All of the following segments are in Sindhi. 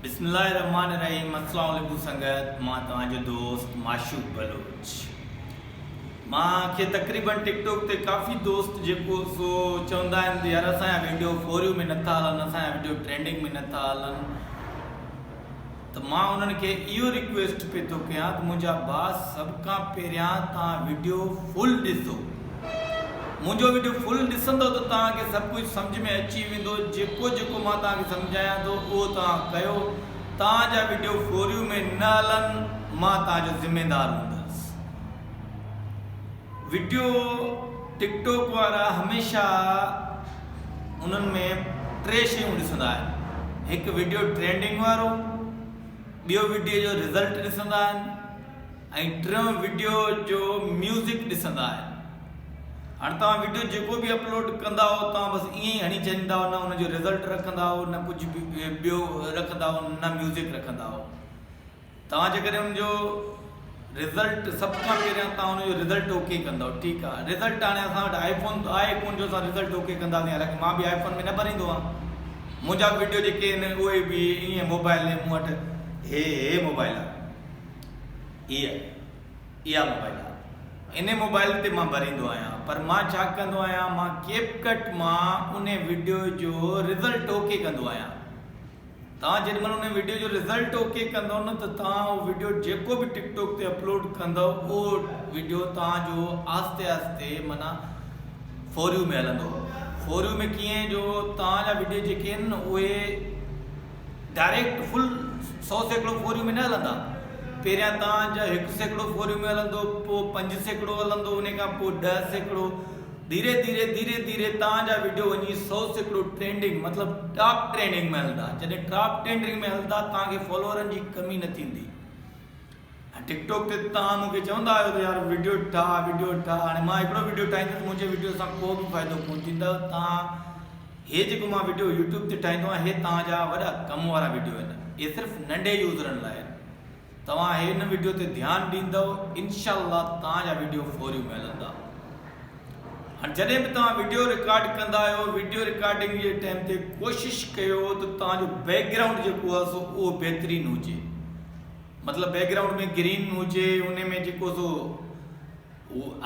بسم الله الرحمٰن الرحيم السلام عليڪم سنگت مان توهان جو دوست معشوق بلوچ مان کي تقريبن ٽڪ ٽاڪ تي ڪافي دوست جيڪو سو چوندا آهن ته يار اسان جا ويڊيو فور يو ۾ نٿا هلن اسان جا ويڊيو ٽرينڊنگ ۾ نٿا هلن ته مان انهن کي اهو ريڪويسٽ پئي ٿو ڪيان ته منهنجا ڀاء سڀ کان پهريان توهان وڊيو فل ڏسو منهنجو وڊيو فل ڏسندو ته توهان کي سڀ ڪجهه سمجهه ۾ اچي ويندو جيڪو جيڪو مان توهان کي سمجهايان ٿو اهو توهان ڪيو توهان جا وڊيو فوريو ۾ نه هلن مان توهان جو ذميدار هوندس وڊيو ٽڪ ٽاڪ وارا هميشه انهن ۾ ٽي شيون ڏسندا آهن هڪ وڊيو ٽرينڊنگ وارو ٻيو وڊيو جو رزلٽ ڏسندا آهن ۽ ٽيون وڊيو جو ميوزڪ ڏسندا آهن هاڻ توهان وڊيو جيڪو به اپلوڊ ڪندا هو توهان بس ائين ئي هڻي ڇڏيندا هو نه ان جو رزلٽ رکندا هو نه ڪجهه به ٻيو رکندا هو نه ميوزڪ رکندا هو توهان جيڪڏهن ان جو رزلٽ سڀ کان پهريان توهان ان جو رزلٽ اوڪي ڪندو ٺيڪ آهي رزلٽ هاڻي اسان وٽ آئي فون ته آهي ڪون جو اسان رزلٽ اوڪي ڪنداسين حالانڪه مان به آئي فون ۾ نه ڀريندو آهيان منهنجا وڊيو جيڪي آهن اهي به ائين موبائل مون وٽ هي هي موبائل آهي هي اها موبائل آهي ان موبائل تي مان ڀريندو آهيان پر مان ڇا ڪندو آهيان مان ڪيپ ڪٽ مان ان وڊيو جو رزلٽ اوڪي ڪندو آهيان توهان جيڏي مهل ان وڊيو جو رزلٽ اوڪي ڪندو نه ته توهان اهو وڊيو جيڪو به ٽڪ ٽاڪ تي اپلوڊ ڪندو اهو وڊيو توهان جو آهستي آهستي معنيٰ فور يو ۾ هلندو فور يو ۾ ڪيئن جو توهان جا وڊيو جيڪي آهن نه اهي ڊائريڪٽ فل 100% فور يو ۾ نه هلندا پهريان توهان جا 1% فور يو ۾ هلندو پوء 5% هلندو ان کان پوء 10% ڌيري ڌيري ڌيري ڌيري توهان جا وڊيو وڃي 100% ٽرينڊنگ مطلب ٽاپ ٽرينڊنگ ۾ هلندا جڏهن ٽاپ ٽرينڊنگ ۾ هلندا توهان کي فالوورن جي ڪمي نه ٿيندي ٽڪ ٽاڪ تي توهان مون کي چوندا آهيو ته يار وڊيو ٺاهه وڊيو ٺاهه هاڻي مان هڪڙو وڊيو ٺاهيندس منهنجي وڊيو سان ڪو به فائدو ڪون ٿيندو توهان هي جيڪو مان وڊيو يوٽيوب تي ٺاهيندو آهيان هي توهان جا وڏا ڪم وارا وڊيو آهن هي صرف ننڍي يوزرن لاء آهن توهان هن وڊيو تي ڌيان ڏيندؤ انشاء الله توهان جا وڊيو فوري ۾ هلندا. هاڻ جڏهن به توهان وڊيو رڪارڊ ڪندا آهيو وڊيو رڪارڊنگ جي ٽائيم تي ڪوشش ڪيو ته توهان جو بيڪ گرائونڊ جيڪو آهي سو اهو بهترين هجي مطلب بيڪ گرائونڊ ۾ گرين هجي ان ۾ جيڪو سو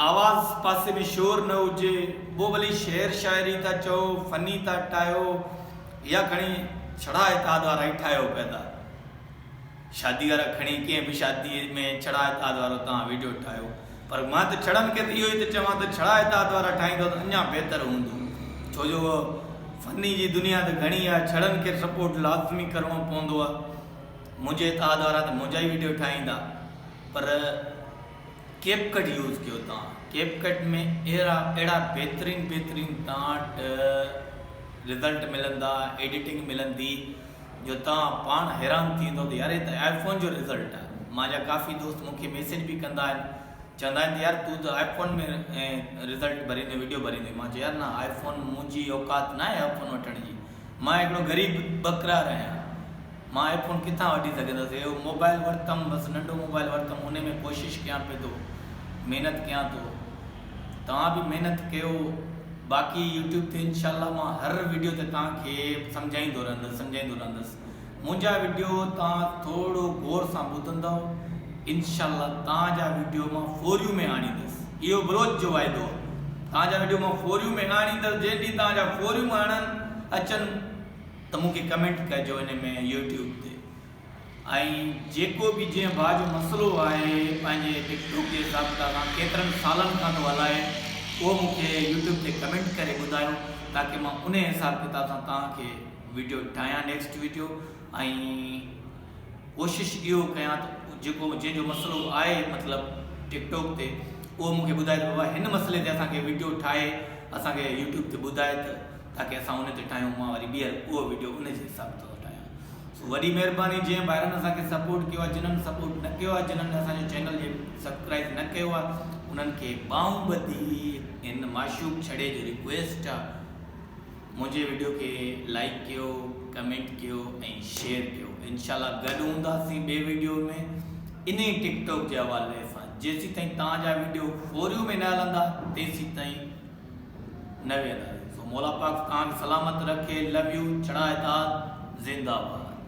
آواز پاسي ۾ شور نه هجي پوء ڀلي شعر شاعري ٿا چئو فني ٿا ٺاهيو يا کڻي ڇڙا اتحاد وارا ئي ٺاهيو پيا ٿا شادي وارا کڻي ڪنهن به شادي ۾ ڇڙا اتحاد وارو توهان ويڊيو ٺاهيو پر مان ته ڇڙن کي ته اهو ئي ته چوان ته ڇڙا اتحاد وارا ٺاهيندو ته اڃا بهتر هوندو ڇو جو فني جي دنيا ته گهڻي آهي ڇڙن کي سپورٽ لازمي ڪرڻو پوندو آهي منهنجي اتحاد وارا ته منهنجا ئي ويڊيو ٺاهيندا پر ڪيپ ڪٽ يوز ڪيو توهان ڪيپ ڪٽ ۾ اهڙا اهڙا بهترين بهترين توهان وٽ رزلٽ ملندا ايڊيٽنگ ملندي جو توهان پاڻ حيران ٿي ويندو ته يار هي ته آء فون جو رزلٽ آهي. مان جا ڪافي دوست مون کي ميسيج به ڪندا آهن چوندا آهن ته يار تون ته آء فون ۾ رزلٽ ڀريندو وڊيو ڀريندو مان چيو يار نه آء فون منهنجي اوقات نه آهي آء فون وٺڻ جي مان هڪڙو غريب ٻڪرار آهيان مان آء فون ڪٿان وٺي سگهندس اهو موبائل ورتم بس ننڍو موبائل ورتم ان ۾ ڪوشش ڪيان پيو ٿو محنت ڪيان ٿو توهان به محنت ڪيو باقي يوٽيوب تي انشاء الله مان هر وڊيو تي توهان کي سمجهائيندو رهندس سمجهائيندو رهندس منهنجا وڊيو توهان ٿورو غور سان ٻڌندؤ انشاء الله توهان جا وڊيو مان فوريو ۾ آڻيندس اهو بلوچ جو واعدو آهي توهان جا وڊيو مان فوريو ۾ آڻيندس جنهن ڏينهن توهان جا فوريو ۾ آڻن اچن ته مون کي ڪمينٽ ڪجو ان ۾ يوٽيوب تي ۽ جيڪو به جنهن ڀاء جو مسئلو آهي پنهنجي ٽڪ ٽاڪ جي حساب ڪتاب سان ڪيترن سالن کان ٿو هلائي اهو مون کي يوٽيوب تي ڪمينٽ ڪري ٻڌايو تاڪه مان انهي حساب ڪتاب سان توهان کي وڊيو ٺاهيان نيڪسٽ وڊيو ۽ ڪوشش اهو ڪيان ته جيڪو جنهن جو مسئلو آهي مطلب ٽڪ ٽاڪ تي اهو مون کي ٻڌائي ته بابا هن مسئلي تي اسان کي وڊيو ٺاهي اسان کي يوٽيوب تي ٻڌائي ته تاڪه اسان ان تي ٺاهيون مان وري ٻيهر اهو وڊيو ان جي حساب سان ٺاهيان سو وڏي مهرباني جنهن ڀائرن اسان کي سپورٽ ڪيو آهي جنھن سپورٽ نه ڪيو آهي جنھن اسان جو چينل جي سبسڪرائب نه ڪيو آهي انهن کي ٻانهون ٻڌي هن معشوق ڇڙي جو ريڪويسٽ آهي منهنجي وڊيو کي لائڪ ڪيو ڪمينٽ ڪيو ۽ شيئر ڪيو انشاء الله گڏ هونداسين ٻي وڊيو ۾ انهي ٽڪ ٽاڪ جي حوالي سان جيسين تائين توهان جا وڊيو فوريو ۾ نه هلندا تيسين تائين نه ويهنداسين سو مولا پاڪ توهان کي سلامت رکي لو يو ڇڙا اتحاد زنده باد.